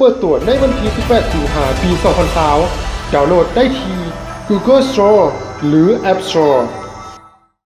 ເປີດຕົວໃນວັນທີສິບແປດ ສິງຫາ ປີສອງພັນຊາວ ດາວໂຫຼດໄດ້ທີ່ Google Store ຫຼື App Store.